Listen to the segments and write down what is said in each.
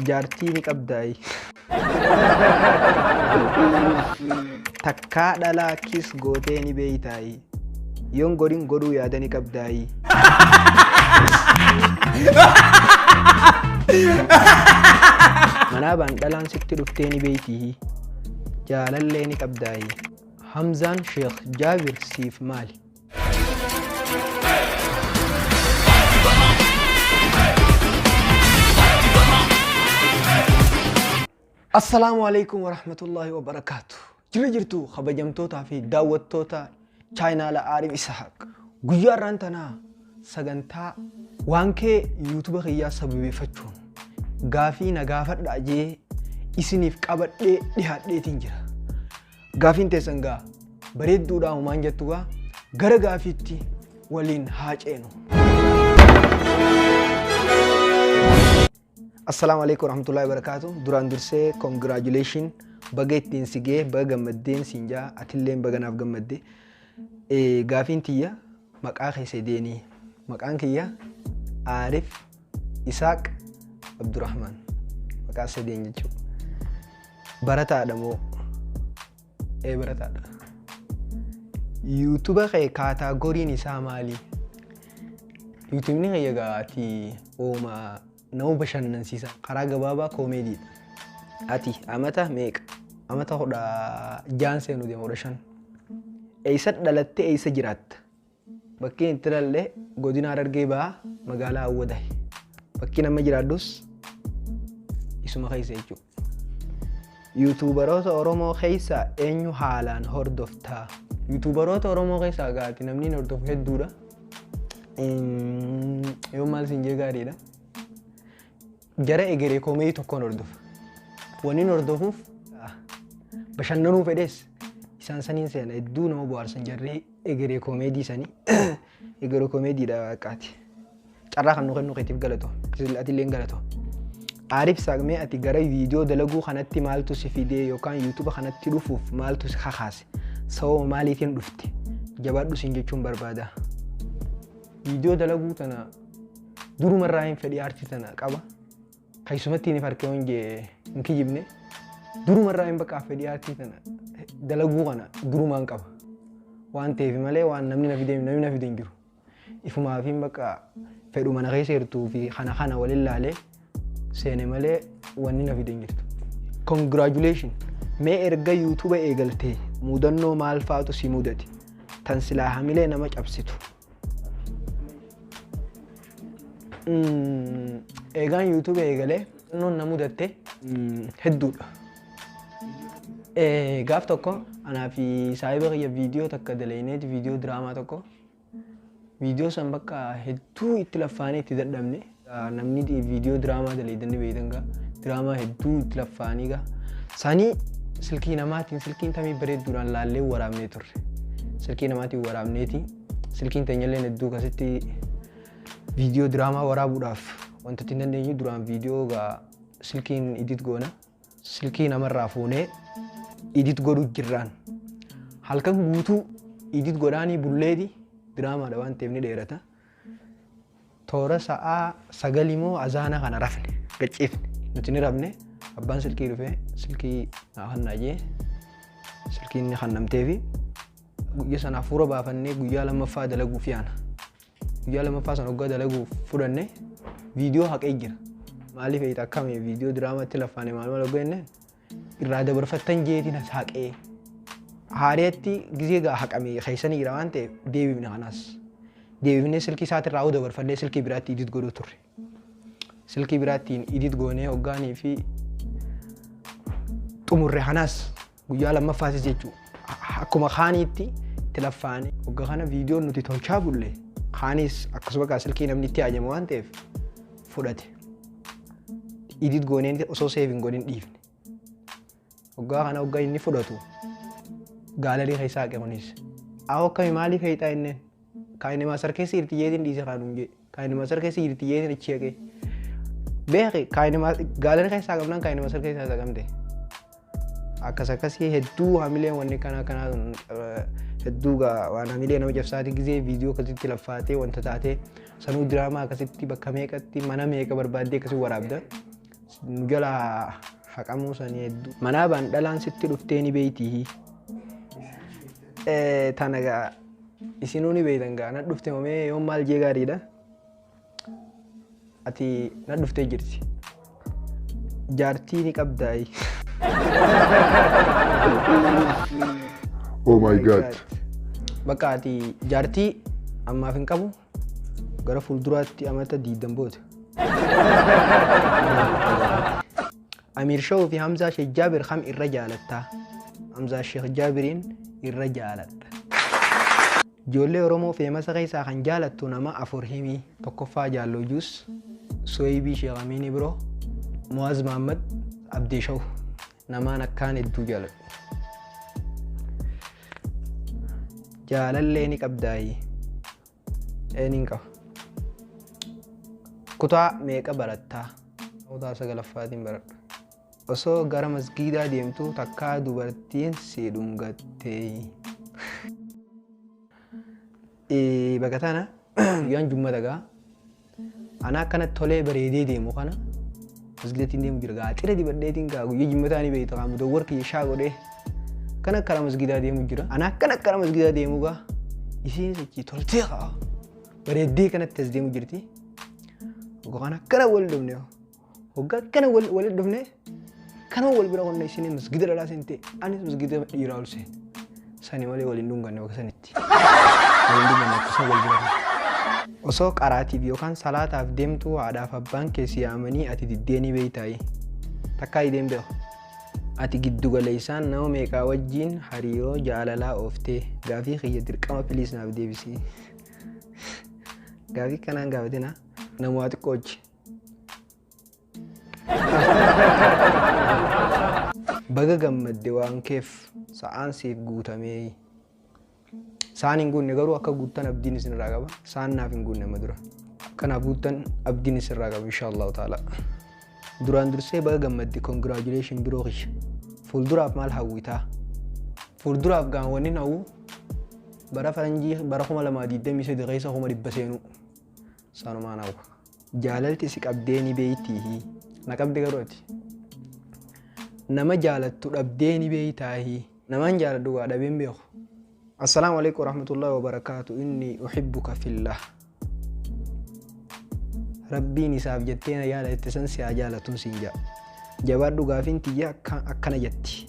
Jaartii ni qabdaayi. Takkaa dhalaa kiss gootee ni beeytaayi. Yoon godhin godhuu yaada ni qabdaayi. Manaabaan dhalaan sitti dhuftee ni beeytiihi. Jaalallee ni qabdaayi. Hamzaan Sheekh Jaabir siif maali? Assalaamu alaikum warahmatullahi wabarakaatu. Jirra jirtu kabajamtootaa fi daawwattoota chaayinaala Aarif Isahaaq. Guyyaa har'aan tanaa sagantaa waankee yuutuba kiyyaa sababeeffachuun gaafii na gaafadhaa jee isiniif qabadhee dhihaadheetiin jira. Gaafiin teessan gaa bareedduudhaa homaan jettu gaa gara gaafiitti waliin haa ceenu. Assalaamu alaikum warahmatullahi wabarakatuh. Duraan dursee congratulation baga ittiin si ga'e baga gammaddeen siin jaa atilleen baga naaf gammadde. Gaafiin tiyya maqaa kee sedeenii maqaan kiyya Aarif Isaaq Abdurrahman maqaa sadeen jechuudha. Barataadha moo? Ee barataadha. Yuutuba kee kaataagoriin isaa maali? Yuutubni kiyya egaa ati ooma nama bashannansiisa karaa gabaabaa koomeediidha. Ati amata meeqa? Amata 16 seenu deema 15. Eessa dhalattee eessa jiraatta? Bakkiin itti dhaladhe godina Harargee Bahaa magaalaa Awwadahi. Bakkiin amma jiraadhus isuma keessa jechuudha. Yuutuubaroota Oromoo keessaa eenyu haalaan hordoftaa? Yuutuubaroota Oromoo keessaa gaati namni hin hordofu hedduudha. Yoo maal siin jee gaariidha. Jara egeree koomedii tokkoon hordofa. Wanni hordofuuf bashannanuu fedhees isaan saniin seena hedduu nama bohaarsan jarri egeree koomeedii sanii egeree koomeediidha waaqaati. Carraa kan nu kennu keetiif galatoo. Atilleen galatoo. Aarif Saaqmee ati gara viidiyoo dalaguu kanatti maaltu si fidee yookaan yuutuuba kanatti dhufuuf maaltu si kakaase? Sababa maaliitiin dhufte? Jabaadhu siin jechuun barbaada. Viidiyoo dalaguu tana durumarraa hin fedhii aartii tana qaba. Keessumatti inni farkee hon jee hin kijibne. Durumarraa hin bakka fedhii aartii tana dalaguu kana durumaan qaba. Waan ta'eef malee waan namni na fide namni na fide hin jiru. Ifumaa fi bakka fedhuma na keessa jirtuu fi kana kana waliin laalee seene malee wanni na fide hin jirtu. Congratulation! Mee erga yuutuuba eegaltee mudannoo maal faatu si mudate? Tan silaa hamilee nama cabsitu. Eegaan yuutuuba eegalee mudannoon na mudatte hedduudha. Gaaf tokko anaa fi saahiba kiyya viidiyoo takka dalayneeti viidiyoo diraamaa tokko. Viidiyoo san bakka hedduu itti laffaanee itti dadhabne. Namni viidiyoo diraamaa dalaydan ni beektan gaa. Diraamaa hedduu itti laffaanii gaa. Sanii silkii namaatiin silkiin tamii bareedduudhaan laallee waraabnee turre. Silkii namaatiin waraabneeti. Silkiin teenyalleen hedduu akkasitti viidiyoo diraamaa waraabuudhaaf wanta ittiin dandeenyu duraan viidiyoo gaa silkiin edit goona. Silkii namarraa fuunee edit godhuu jirraan. Halkan guutuu edit godhaanii bulleeti diraamaadha waan ta'eef ni dheerata. Toora sa'aa sagalii moo azaana kana rafne gacciifne nuti ni rafne abbaan silkii dhufee silkii naa kannaa jee silkiin ni kannamteefi guyya sana hafuura baafannee guyyaa lammaffaa dalaguuf yaana. Guyyaa lammaffaa sana hoggaa dalaguuf fudhanne viidiyoo haqee jira. Maaliif eeyita akkami viidiyoo diraamaatti laffaane maal maal hoggaa jenneen irraa dabarfattan jeetiin as haqee. Haariyatti gizee gaa haqame keessanii jira waan ta'eef deebifne kanaas. Deebifnee silkii isaatirraa hoo dabarfannee silkii biraatti edit godhuu turre. Silkii biraattiin edit goonee hoggaanii fi xumurre kanaas guyyaa lammaffaasis jechuudha. Akkuma kaaniitti itti laffaane hogga kana viidiyoon nuti tolchaa bulle kaanis akkasuma gaa silkii namni itti haajama waan ta'eef fudhate. Edit goonee osoo save hin godhin dhiifne. Hoggaa kana hoggaa inni fudhatu gaalarii keessaa haqe kunis. Awoo akkami maaliif heexaa inneen? Kaayini maasar keessa jirti jeetiin dhiise kaanuun jee. Kaayini maasar keessa jirti jeetiin achi haqee. Beeki kaayini gaalarii keessaa qabnaan kaayini maasar keessaa haqamte. Akkas akkasii hedduu hamileen wanni kana kanaa sun hedduu gaa waan hamilee nama cabsaati gizee viidiyoo akkasitti laffaatee wanta taatee sanuu diraamaa akkasitti bakka meeqatti mana meeqa barbaaddee akkasii waraabda. Nu jalaa haqamuu sanii hedduu. Manaabaan dhalaan sitti dhuftee ni beeytii. Tana gaa isinuu ni beeytan gaa na dhufte mamee yoon maal jee gaariidha. Ati na dhuftee jirti. Jaartii ni qabdaayi. Oh my God. Bakka ati jaartii ammaaf hin qabu gara fuulduraatti amata 20 booda. Amiir Shawuu fi Hamzaa Sheekh Jaabir kam irra jaalattaa? Hamzaa Sheekh Jaabiriin irra jaaladha. Ijoollee Oromoo famous keessaa kan jaalattu nama afur himi. Tokkoffaa Jaalloo Juus, Suwaybii Sheekh Amiin Ibroo, Muwaaz Mahammad, Abdee Shawu. Namaan akkaan hedduu jaaladhu. Jaalallee ni qabdaayi. Eenin qaba. Kutaa meeqa barattaa? Kutaa sagalaffaatiin baradha. Osoo gara masgiidaa deemtu takkaa dubartiin si dhungattee. Bakka tana guyyaan jumma dagaa. Ana akkanatti tolee bareedee deemu kana masgiidattiin deemu jira gaa xira dibadheetiin gaa guyyaa jimmataa ni beekta gaa mudawwar kiyya shaa godhee akkana kara masgiidaa deemu jira. Ana akkana kara masgiidaa deemu gaa isiin sochii toltee gaa bareeddee kanatti as deemu jirti. Hoggaan akkana wal dhufne hoggaa akkana wal dhufne kana wal bira qonna isiin masgiida dhalaa seente anis masgiida dhiiraa ol seene. Sani malee waliin dhunganne bakka sanitti. Waliin dhunganne akkasuma wal bira. Osoo qaraatiif yookaan salaataaf deemtuu haadhaaf abbaan kee si yaamanii ati diddee ni beeytaayi. Takkaa ideen beeku. Ati giddu galeessaan nama meeqaa wajjin hariiroo jaalalaa ooftee? Gaafii kiyya dirqama please naaf deebisi. Gaafii kanaan gaafatina nama waa xiqqoo hojii. Baga gammadde waan keef sa'aan siif guutamee. Sa'aan hin guunne garuu akka guuttan abdiin isinirraa qaba. Sa'aan naaf hin guunne amma dura. Akkanaaf guuttan abdiin isinirraa qaba insha Allahu ta'ala. Duraan dursee baga gammadde, congratulation biroo kiyya. Fuulduraaf maal hawwitaa? Fuulduraaf gaan wanni hawwu bara faranjii bara 2023 keessa 100,000 seenuu. Sanumaan hawwa. Jaalalti si qabdee ni beeytii? Na qabde garuu ati. Nama jaalattu dhabdee ni beeytaahi? Namaan jaaladhu waa dhabeen beeku. Assalaamu alaikum warahmatullahi wabarakaatu. Inni uhibbuka fillah. Rabbiin isaaf jettee na jaalatte san si haa jaalatuun siin jedha. Jabaadhu, gaafiin tiyya akkana jetti.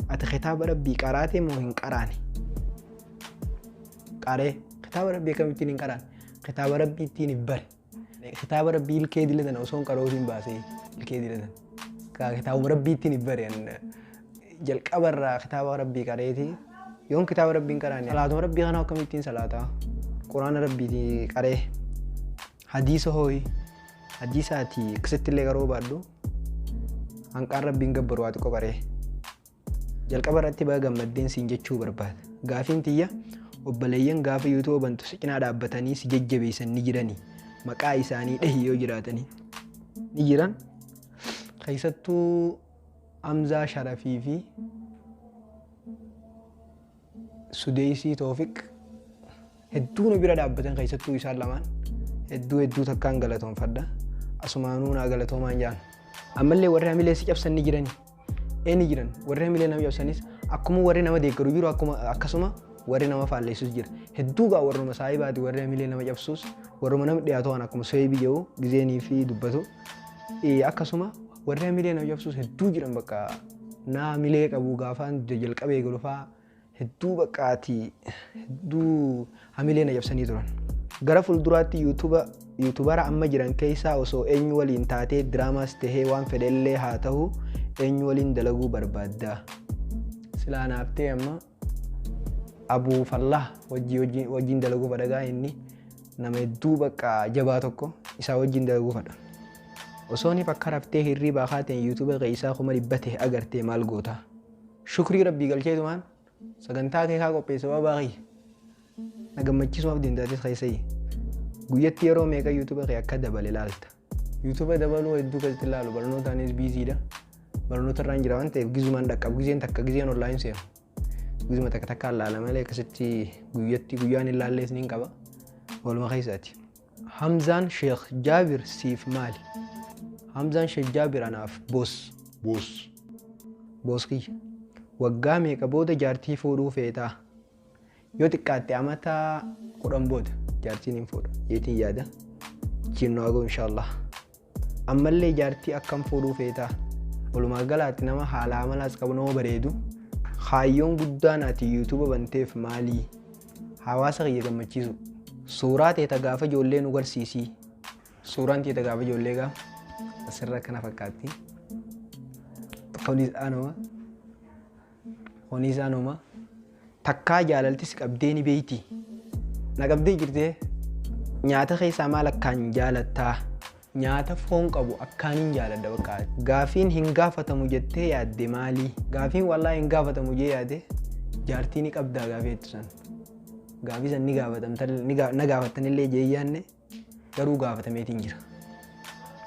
Ati kitaaba Rabbii qaraate moo hin qaraane? Qaree. Kitaaba Rabbii akkamittiin hin qaraane? Kitaaba Rabbii ittiin hin bare. Kitaaba Rabbii ilkee dilatan osoo hin qarootiin baasee ilkee dilatan. Kitaabuma Rabbii ittiin hin bare. Jalqabarraa kitaaba Rabbii qareeti. Yoon kitaaba Rabbii hin qaraane salaatuma Rabbii kana akkamittiin salaataa? Quraana Rabbiitii qaree. Hadiisa hooyi. Hadiisaati akkasitti illee qaroo baadhu. Hanqaan Rabbiin gabbaru waa xiqqoo qaree. Jalqaba irratti baga gammaddeen siin jechuu barbaada. Gaafiin tiyya, obboleeyyan gaafa YouTube bantu si cinaa dhaabbatanii si jajjabeessan ni jiranii? Maqaa isaanii dhahi yoo jiraatanii. Ni jiran. Keessattuu Hamzaa Sharafii fi Sudeesii Toofiq hedduu nu bira dhaabbatan, keessattuu isaan lamaan hedduu hedduu takkaan galatoonfadha. Asumaanuu naa galatoomaan jaan. Ammallee warri hamilee si cabsan ni jirani. Ee, ni jiran. Warri hamilee nama cabsanis akkuma warri nama deeggaru jiru, akkuma akkasuma warri nama faalleessus jira. Hedduu gaa warruma saahibaati warri hamilee nama cabsus, warruma nama dhiyaatu waan akkuma soebii jedhu gizeenii fi dubbatu. Akkasuma warri hamilee nama cabsus hedduu jiran. Bakka naa hamilee qabu gaafaan jalqabee galu fa'aa hedduu bakkaati hedduu hamilee na cabsanii turan. Gara fuulduraatti YouTubera amma jiran keessaa osoo eenyu waliin taatee, diraamaas tahee waan fedhellee haa ta'u, eenyu waliin dalaguu barbaadda? Silaa naaf ta'e amma Abuu Fallah wajjin dalaguu fedha gaa, inni nama hedduu bakka jabaa tokko, isaa wajjin dalaguu fedha. Osoo ni bakka raftee hirriibaa kaateen YouTube keessaa 100,000 ta'e agartee maal goota? Shukrii Rabbii galcheetumaan sagantaa kee kaa qopheesse waa baay'ee. Na gammachiisumaaf deemtaatis keessayyi. Guyyatti yeroo meeqa YouTube kee akka dabale laalta? YouTube dabaluu hedduu keessatti ilaalu, barnootaanis busydha. Barnoota irraan jira waan ta'eef gizumaan dhaqqabu, gizeen takka gizeen online seenu. Gizuma takka takkaan laala malee akkasitti guyyatti guyyaan hin laallees ni qaba. Waluma keessaati. Hamzaan Sheekh Jaabir siif maali? Hamzaan Sheek Jaabir anaaf boss. Boss. Boss kiyya. Waggaa meeqa booda jaartii fuudhuu feetaa? Yoo xiqqaatte amata 10 booda jaartiin hin fuudha jeetiin yaada. Jinnoo hagoo inshaallah. Ammallee jaartii akkam fuudhuu feetaa? Walumaa galaatti nama haala amalaas qabu, nama bareedu. Kaayyoon guddaan ati YouTube banteef maalii? Hawaasa kiyya gammachiisu. Suuraa teeta gaafa ijoollee nu garsiisii. Suuraan teeta gaafa ijoollee gaa asirra akkana fakkaatti. Kunis anuma. Kunis anuma. Takkaa jaalaltis qabdee ni beeyti. Na qabdee jirtee. Nyaata keessaa maal akkaan jaalattaa? Nyaata foon qabu akkaaniin jaaladha bakka. Gaafiin hin gaafatamu jettee yaadde maali? Gaafiin wallaahi hin gaafatamu jee yaade jaartii ni qabdaa gaafii jettu san. Gaafii san ni gaafatamtan na gaafattanillee jee yaadne, garuu gaafatameetiin jira.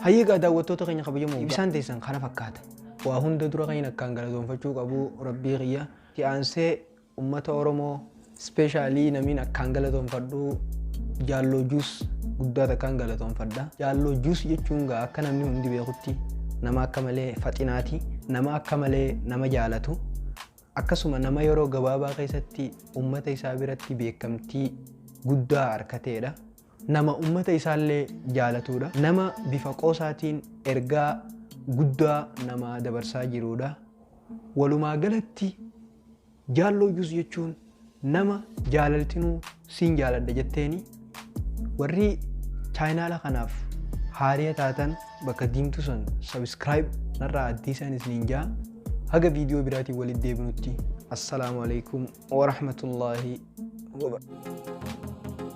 Hayyee gaa, daawwattoota keenya kabajamoo, ibsaan teessan kana fakkaata. Waa hunda dura kan akkaan galatoonfachuu qabu rabbii kiyya. Itti aansee uummata Oromoo, specially namiin akkaan galatoonfadhu Jaalloo Juus guddaa takkaan galatoonfadha. Jaalloo Juus jechuun gaa akka namni hundi beekutti nama akka malee faxinaati. Nama akka malee nama jaalatu. Akkasuma nama yeroo gabaabaa keessatti uummata isaa biratti beekamtii guddaa harkateedha. Nama uummata isaallee jaalatudha. Nama bifa qoosaatiin ergaa guddaa nama dabarsaa jirudha. Walumaa galatti Jaalloo Juus jechuun nama jaalaltinuu siin jaaladha jetteeni. Warri channel kanaaf haariya taatan bakka diimtuu san subscribe narraa addiisaan isiniin jaa. Haga viidiyoo biraatiin walitti deebinutti, assalaamu alaikum warahmatullaahi wabarakatuh.